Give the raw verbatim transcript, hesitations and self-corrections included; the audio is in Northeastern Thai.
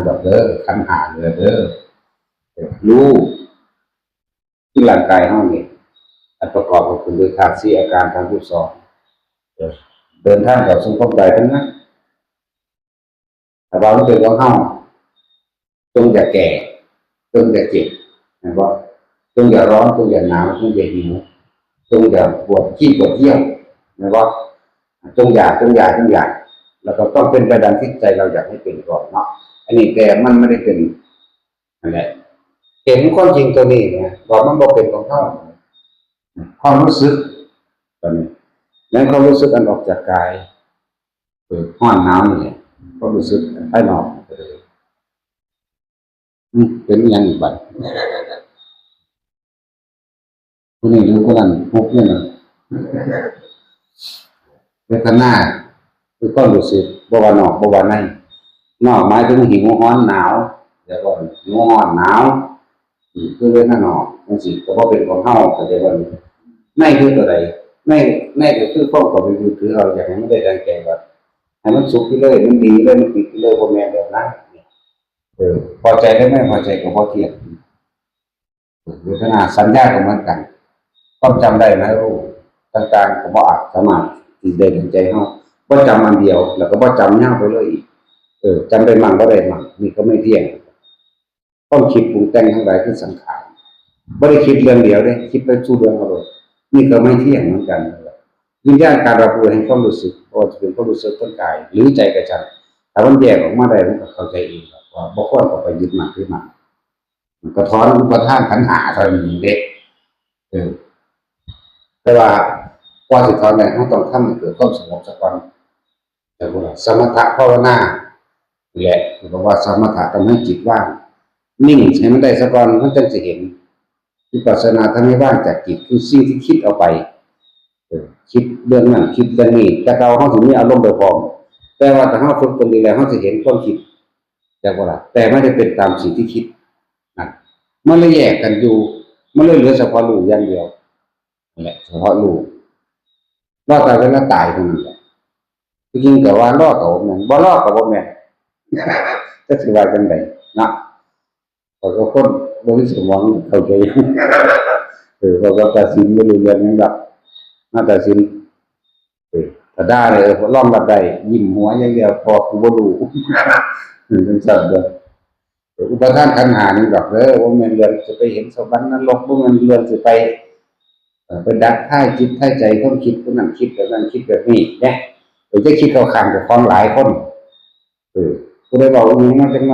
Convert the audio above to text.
ดอกเด้อ ขันธ์ห้าเด้อเด้อ รู้ คือร่างกายเฮานี่ อันประกอบก็คือด้วยธาตุสี่ อาการสามสิบสอง เดินทางเข้าสู่ความตายทั้งนั้น ถ้าว่ามันเป็นของเฮา จงอย่าแก่ จงอย่าเจ็บ เห็นบ่ จงอย่าร้อน จงอย่าหนาว จงอย่าหิว จงอย่าปวดขี้ปวดเยี่ยว เห็นบ่ จงอย่า จงอย่า จงอย่า แล้วก็ต้องเป็นไปดังที่ใจเราอยากให้เป็นก่อนเนาะ อันนี้แต่มันไม่ได้เป็น นั่นแหละ เห็นความจริงตัวนี้นะ ว่ามันบ่เป็นของเฮา ความรู้สึก ตอนนี้ นั้นความรู้สึกอันออกจากกาย เออ ร้อนหนาวนี่แหละ ความรู้สึกภายนอก อืม เป็นอิหยังอีกบัด ผู้นี้หรือผู้นั้น ฮุบเนี่ยนะ เวทนา คือความรู้สึก บ่ว่านอก บ่ว่าใน นอกหมายถึงหิว ร้อน หนาว เรียกว่าหิว ร้อน หนาว อืม คือเวทนานอก จังซี้ ก็บ่เป็นของเฮา เข้าใจบ่ ในคือตัวใด ใน ในก็คือความเข้าไปยึดถือเอา อยากให้มันได้ดังใจ ว่าให้มันสุขอยู่เลย มันดีอยู่เลย มันติดอยู่เลย บ่แม่นแบบนั้น เออ พอใจหรือไม่พอใจก็บ่เที่ยง เวทนาสัญญาก็เหมือนกัน ความจำได้หมายรู้ต่างๆ ก็บ่อาจสามารถที่ได้ดังใจเฮา บ่จำอันเดียว แล้วก็บ่จำยาวไปเลยอีก เออ จำได้มั่งบ่ได้มั่ง นี่ก็ไม่เที่ยง ความคิดปรุงแต่งทั้งหลายคือสังขาร บ่ได้คิดเรื่องเดียวเด้ คิดไปสู่เรื่องเอาโลด นี่ก็ไม่เที่ยงเหมือนกัน วิญญาณการรับรู้แห่งความรู้สึก บ่ว่าจะเป็นความรู้สึกทางกาย หรือใจก็ช่าง ถ้ามันแยกออกมาได้ มันก็เข้าใจเองว่าบ่ควรเอาไปยึดมั่นถือมั่น มันก็ถอนอุปาทานขันธ์ห้าเท่านี้เด้ เออ แต่ว่ากว่าสิถอนได้ เราต้องทำให้เกิดความสงบซะก่อน แต่ว่าสมถะภาวนา นี่แหละ เรียกว่าสมถะทำให้จิตว่าง นิ่งให้มันได้ซะก่อน มันจังสิเห็น วิปัสสนาทำให้ว่างจากจิต คือสิ่งที่คิดเอาไป เออ คิดเรื่องนั้น คิดเรื่องนี้ แต่เก่าเราสิมีอารมณ์ไปพร้อม แต่ว่าถ้าเราฝึกตนดีแล้ว เราสิเห็นความคิด จักบ่ล่ะ แต่ไม่ได้เป็นตามสิ่งที่คิด นั่น มันเลยแยกกันอยู่ มันเลยเหลือเฉพาะรู้อย่างเดียว นั่นแหละ เฉพาะรู้ รอแต่เวลาตายเท่านั้นแหละ ที่จริงก็ว่ารอก็บ่แม่น บ่รอก็บ่แม่น จักสิว่าจังใดเนาะ ข้อยก็คนบ่มีสมองเข้าใจ เออ ข้อยก็ตัดสินบ่รู้เรื่องหยังดอก มาตัดสิน เออ ถ้าด่าเลย เออ รองรับได้ ยิ้มหัวอย่างเดียว เพราะกูบ่รู้ เออ จังซั่นเด้อ เออ อุปาทานขันธ์ห้านี่ดอกเด้อ บ่แม่นเรื่องสิไปเห็นสวรรค์นรก บ่แม่นเรื่องสิไป เออ ไปดักทายจิตทายใจคนคิด คนนั้นคิดแบบนั้น คิดแบบนี้นะ เออ จะคิดเข้าข้างเจ้าของหลายคน เออ ผู้ใดเว้าอีหยังมาจักหน่อย